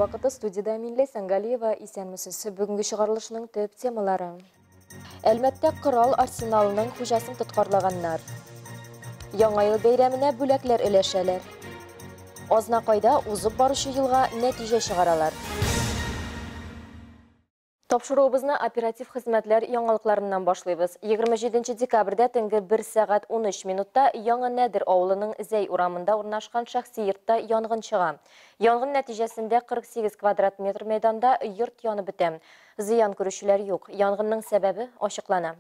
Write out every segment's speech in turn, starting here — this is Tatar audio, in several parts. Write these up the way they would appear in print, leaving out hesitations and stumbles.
Вакыты, студияда мин Ләйсән Галиева. Исәнмесез. Бүгенге чыгарылышның төп темалары. Әлмәттә корал арсеналының хуҗасын тоткарлаганнар. Яңа ел бәйрәменә бүләкләр өләшәләр. Азнакайда узып баручы елга нәтиҗә чыгаралар. Тапшыруыбызны оператив хезмәтләр яңалыкларыннан башлыйбыз. 27 декабрьдә төнге 1 сәгать 13 минутта Яңа Нәдер авылының Зәй урамында урнашкан шәхси йортта янгын чыга. Янгын нәтиҗәсендә 48 квадрат метр мәйданда йорт янып бетә. Зыян күрүчеләр юк. Янгынның сәбәбе ачыклана.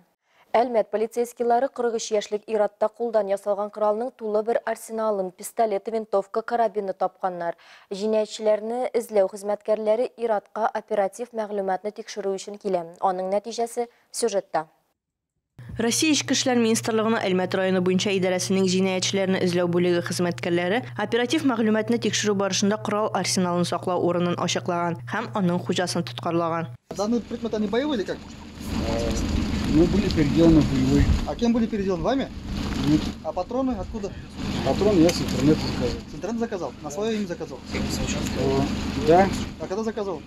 Әлмәт полицейскийлары 43 яшьлек ир-атта кулдан ясалган коралның тулы бер арсеналын, пистолет, винтовка, карабинны тапканнар. Җинаятьчеләрне эзләү хезмәткәрләре ир-атка оператив мәгълүматны тикшерү өчен килә. Аның нәтиҗәсе сюжетта. Россия Эчке эшләр министрлыгының Әлмәт районы буенча идарәсенең җинаятьчеләрне эзләү бүлеге хезмәткәрләре оператив мәгълүматны тикшерү барышында корал арсеналын саклау урынын ачыклаган һәм аның хуҗасын тоткарлаган. Данные предметы, они боевые или как? Ну, были переделаны в боевой. А кем были переделаны? Вами? Нет. А патроны откуда? Патроны я с интернета заказал. С интернета заказал? На свое имя заказал? Да. А когда заказал?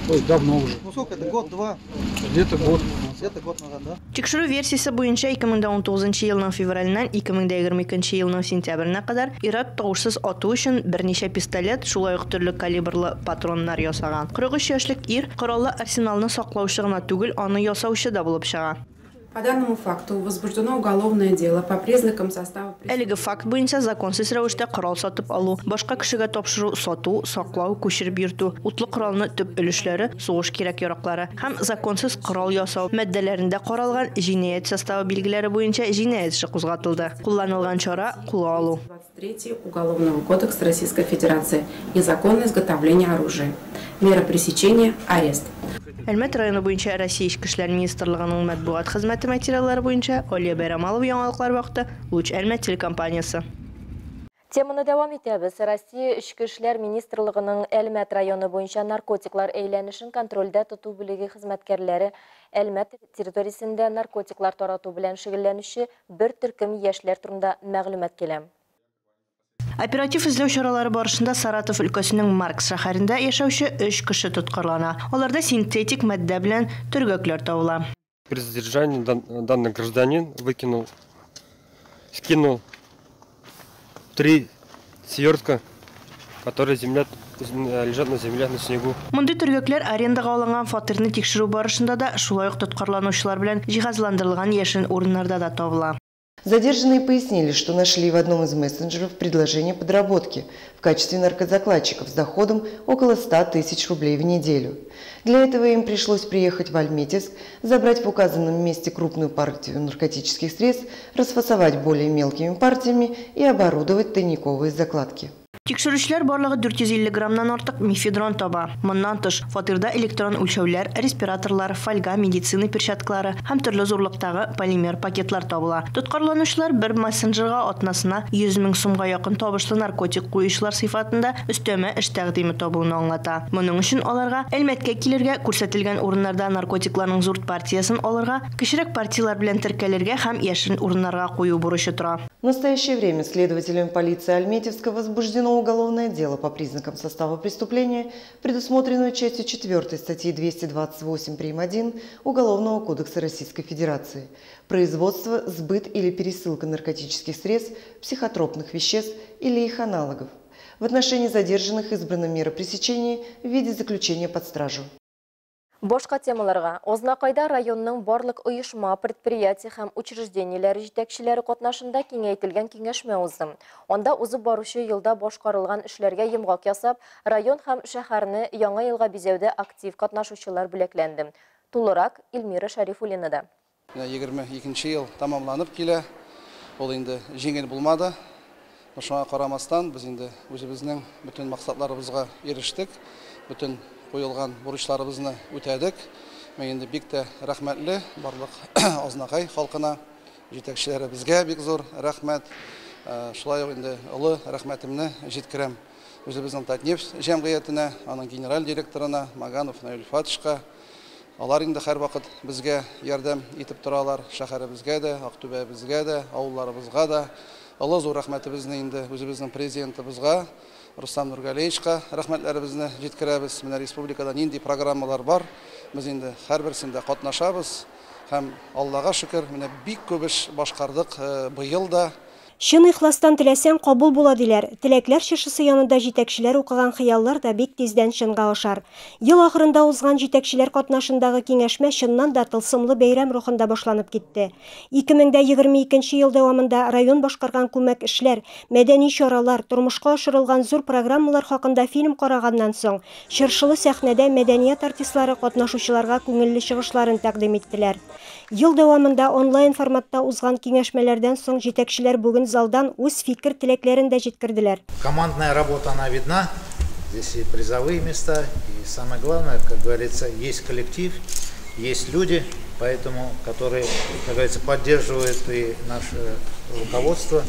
Ой, давно уже. Ну сколько это? Год, два? Где-то год. Где-то год назад, да? Тикшерү версиясе буенча 2019 елның февраленнән 2022 елның сентябренә кадәр ир-ат тавышсыз ату өчен берничә пистолет, шулай ук төрле калибрлы патроннар ясаган. 43 яшьлек ир кораллы арсеналны саклаучы гына түгел, аны ясаучы да булып чыга. По данному факту возбуждено уголовное дело по признакам состава Әлеге факт буенча законсыз рәвештә корал сатып алу, башка кешегә тапшыру, сату, саклау, күчереп йөртү, утлы коралны төп өлешләре, сугыш кирәк-яраклары һәм законсыз корал ясау маддәләрендә каралган җинаять составы билгеләре буенча җинаять эше кузгатылды. Кулланылган чара кулга алу. 23 Уголовного кодекса Российской Федерации. Незаконное изготовление оружия. Мера пресечения – арест. Әлмәт районы буенча Россия Эчке эшләр министрлыгының матбугат хезмәте материаллары буенча Алия Бәйрамалова, яңалыклар вакыты, Луч Әлмәт телекомпаниясе. Теманы дәвам итәбез. Россия Эчке эшләр министрлыгының Әлмәт районы буенча наркотиклар әйләнешен контрольдә тоту бүлеге хезмәткәрләре Әлмәт территориясендә наркотиклар тарату белән шөгыльләнүче бер төркем яшьләр турында мәгълүмат килә. Оператив эзләү чаралары барышында Саратов өлкәсенең Маркс шәһәрендә яшәүче 3 кеше тоткарлана. Аларда синтетик матдә белән төргәкләр табыла. При задержании данный гражданин скинул 3 свертка, которые лежат на земле, на снегу. Мондый төргәкләр арендага алынган фатирны тикшерү барышында да, шулай ук тоткарланучылар белән җиһазландырылган яшерен урыннарда да табыла. Задержанные пояснили, что нашли в одном из мессенджеров предложение подработки в качестве наркозакладчиков с доходом около 100 тысяч рублей в неделю. Для этого им пришлось приехать в Альметьевск, забрать в указанном месте крупную партию наркотических средств, расфасовать более мелкими партиями и оборудовать тайниковые закладки. Тикшерүчеләр барлыгы 450 граммнан артык мефедрон таба. Моннан тыш, фатирда электрон үлчәүләр, респираторлар, фольга, медицина перчаткалары һәм төрле зурлыктагы полимер пакетлар табыла. Тоткарланучылар бер мессенджерга атнасына 100 мең сумга якын табышлы наркотик куючылар сыйфатында өстәмә эш тәкъдиме табуын аңлата. Моның өчен аларга Әлмәткә килергә, күрсәтелгән урыннарда наркотикларның зур партиясен алырга, кечерәк партияләр белән теркәлергә һәм яшерен урыннарга кую бурычы тора. В настоящее время следователям полиции Альметьевска возбуждено уголовное дело по признакам состава преступления, предусмотренного частью 4 статьи 228 прим. 1 Уголовного кодекса Российской Федерации. Производство, сбыт или пересылка наркотических средств, психотропных веществ или их аналогов. В отношении задержанных избрана мера пресечения в виде заключения под стражу. Башка темаларга. Азнакайда районның барлык оешма, предприятие һәм учреждениеләре җитәкчеләре катнашында киңәйтелгән киңәшмә узды. Анда узып баручы елда башкарылган эшләргә йомгак ясап, район һәм шәһәрне яңа елга бизәүдә актив катнашучылар бүләкләнде. Тулырак Эльмира Шәрифуллинада. 22 ел тамамланып килә. Ул инде җиңел булмады. Шуңа карамастан без инде үзебезнең бөтен максатларыбызга ирештек. Бөтен куелган бурычларыбызны үтәдек. Мин инде бик тә рәхмәтле барлык Азнакай халкына, җитәкчеләребезгә бик зур рәхмәт. Шулай ук инде олы рәхмәтемне җиткерәм үзебезнең Татнефть җәмгыятенә, аның генераль директорына Маганов Наиль Фатышка. Алар инде һәрвакыт безгә ярдәм итеп торалар, шәһәребезгә дә, Актүбәбезгә дә, авылларыбызга да. Олы зур рәхмәтебезне инде үзебезнең президентыбызга, Рустам Нургалиевичка рәхмәтләребезне җиткерәбез. Менә республикада нинди программалар бар, без инде һәрберсендә катнашабыз. Һәм Аллага шөкер, менә бик күп эш башкардык быел да. Чын ихластан теләсәң, кабул була диләр. Теләкләр чыршысы янында җитәкчеләр укыган хыяллар да бик тиздән чынга ашар. Ел ахырында узган җитәкчеләр катнашындагы киңәшмә чыннан да тылсымлы бәйрәм рухында башланып китте. 2022 ел дәвамында район башкарган күмәк эшләр, мәдәни чаралар, тормышка ашырылган зур программалар хакында фильм караганнан соң, чыршылы сәхнәдә мәдәният артистлары катнашучыларга күңелле чыгышларын тәкъдим иттеләр. Ел дәвамында онлайн форматта узган киңәшмәләрдән соң җитәкчеләр бүген залдан үз фикер теләкләрен дә җиткерделәр. Командная работа, она видна. Здесь и призовые места, и самое главное, как говорится, есть коллектив, есть люди, поэтому, которые, как говорится, поддерживают и наше руководство.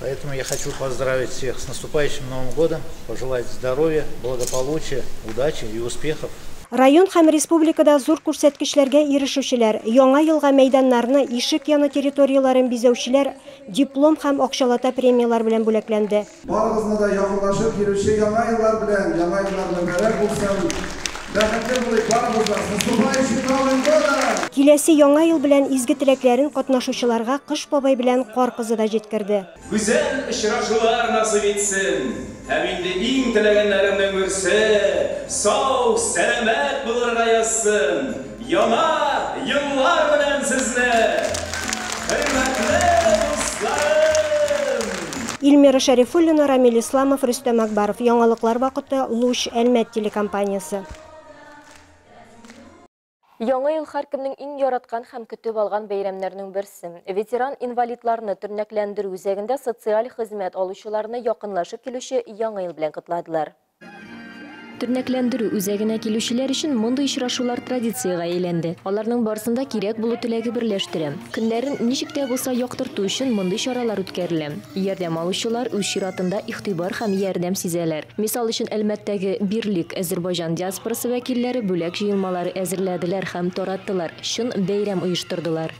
Поэтому я хочу поздравить всех с наступающим Новым годом, пожелать здоровья, благополучия, удачи и успехов. Район һәм республикада зур күрсәткечләргә ирешүчеләр, яңа елга мәйданнарны, ишек яны территорияләрен бизәүчеләр диплом һәм акчалата премияләр белән бүләкләнде. Барыгызны да якынлашып килүче яңа еллар белән, яңа еллар мөбарәк булсын. Бәхетле булыйк барыбыз да. С наступающим Новым годом! Киләсе яңа ел белән изге теләкләрен катнашучыларга Кыш бабай белән Кар кызы да җиткерде. Гүзәл очрашулар насыйп итсен. Һәм инде иң теләгәннәремнең берсе сау, сәламәт булырга язсын. Яңа еллар белән сезне, хөрмәтле дусларым! Илмира Шәрифуллина, Рамил Исламов, Рөстәм Акбаров. Яңалыклар вакыты, Луч, Әлмәт телекомпаниясе. Яңа ел һәркемнең иң яраткан һәм көтеп алган бәйрәмнәрнең берсе. Ветеран инвалидларны тернәкләндерү үзәгендә социаль хезмәт алучыларны якынлашып килүче Яңа ел белән котладылар. Тернәкләндерү үзәгенә килүчеләр өчен мондый очрашулар традициягә әйләнде. Аларның барысын да кирәк булу теләге берләштерә. Көннәрен ничек тә булса яктырту өчен мондый чаралар үткәрелә. Ярдәм алучылар үз чиратында игътибар һәм ярдәм сизәләр. Мисал өчен, Әлмәттәге Бирлик Азербайҗан диаспорасы вәкилләре бүләк җыелмалары әзерләделәр һәм тараттылар. Чын бәйрәм оештырдылар.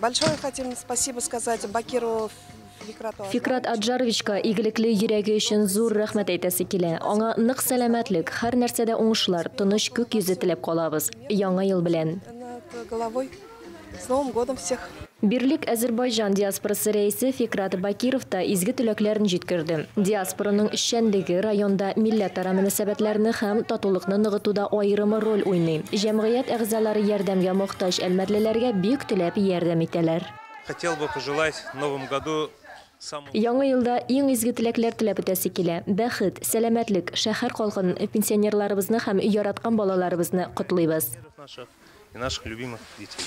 Большое хотим спасибо сказать Бакиру Фикрат Аджаровичка игелекле йөрәге өчен зур рәхмәт әйтәсе килә. Аңа нык сәламәтлек, һәр нәрсәдә уңышлар, тыныч күк йөзе теләп калабыз. Яңа ел белән. С Новым годом всех! Бирлик Азербайҗан диаспорасы рәисе Фикрат Бакиров та изге теләкләрен җиткерде. Диаспораның эшчәнлеге районда милләтара мөнәсәбәтләрне һәм татулыкны ныгытуда аерым роль уйный. Җәмгыять әгъзалары ярдәмгә мохтаҗ әлмәтлеләргә бик теләп ярдәм итәләр. Хотел бы пожелать в новом году Яңа елда иң изге теләкләр теләп үтәсе килә. Бәхет, сәламәтлек, шәһәр халкын, пенсионерларыбызны һәм яраткан балаларыбызны котлыйбыз. И наших любимых детей.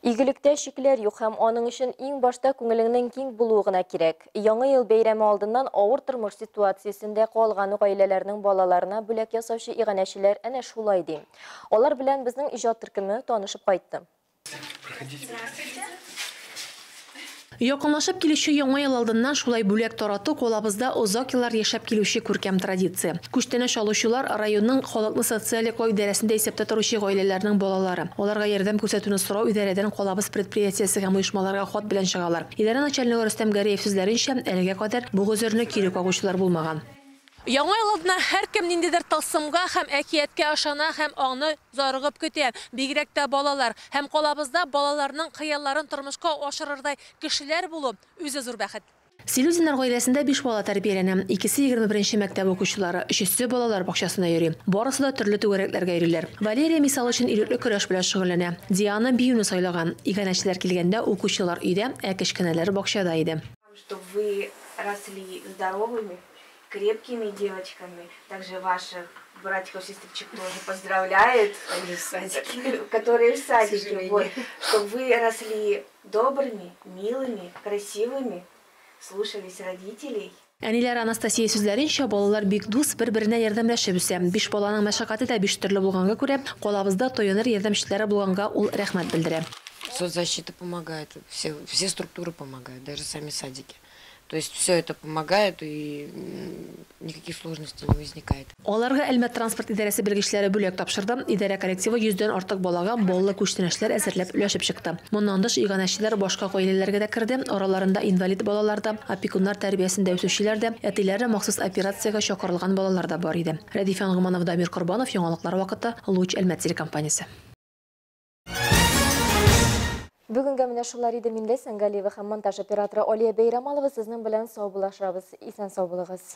Игелектә чикләр юк һәм аның өчен иң башта күңелеңнең киң булуы гына кирәк. Яңа ел бәйрәме алдыннан авыр тормыш ситуациясендә калган гаиләләрнең балаларына бүләк ясаучы иганәчеләр әнә шулай ди. Алар белән безнең иҗат төркеме танышып кайтты. Якынлашып килүче яңа ел алдыннан шулай бүләк тарату калабызда озак еллар яшәп килүче күркәм традиция. Күчтәнәч алучылар районның халыкны социаль яклау идарәсендә исәптә торучы гаиләләрнең балалары. Аларга ярдәм күрсәтүне сорау идарәдән калабыз предприятиесе һәм оешмаларга хат белән чыгалар. Идарә начальнигы Рөстәм Гәрәев сүзләренчә, әлегә кадәр бу гозерне кире кагучылар булмаган. Яңа ел алдына һәркем ниндидер тылсымга һәм әкияткә ышана һәм аны зарыгып көтә. Бигрәк тә балалар һәм калабызда балаларның хыялларын тормышка ашырырдай кешеләр булу үзе зур бәхет. Селюзиннар гаиләсендә 5 бала тәрбияләнә. Икесе 21 мәктәп укучылары, өчесе балалар бакчасына йөри. Барысы да төрле түгәрәкләргә йөриләр. Валерия мисал өчен ирекле көрәш белән шөгыльләнә. Диана биюне сайлаган. Иганәчеләр килгәндә укучылар өйдә, ә кечкенәләр бакчада иде. Чтобы вы росли здоровыми, крепкими девочками. Также ваших братиков, сестричек тоже поздравляет, они в садике, которые в садике. Вот, чтобы вы росли добрыми, милыми, красивыми, слушались родителей. Әниләр Анастасия сүзләренчә, балалар бик дус, бер-беренә ярдәмләшеп үсә. 5 баланың мәшәкате дә 5 төрле булганга күрә, калабызда таяныр ярдәмчеләре булганга ул рәхмәт белдерә. Соцзащита помогает, все структуры помогают, даже сами садики. То есть все это помогает, и никаких сложностей не возникает. Аларга Әлмәт транспорт идарәсе белгечләре бүләк тапшырды. Идарә коллективы 100дән артык балага баллы күчтәнәчләр әзерләп өләшеп чыкты. Моннан тыш иганәчеләр башка гаиләләргә дә керде. Араларында инвалид балалар да, опекуннар тәрбиясендә үсүчеләр дә, әтиләре махсус операциягә чакырылган балалар да бар иде. Рәдифә Ангуманов, Дамир Корбанов, яңалыклар вакыты, Луч Әлмәт телекомпаниясе. Бүгенгә менә шулар иде. Мин Ләйсән Галиева һәм монтаж операторы Алия Бәйрәмалова сезнең белән саубуллашабыз. Исән сау булыгыз.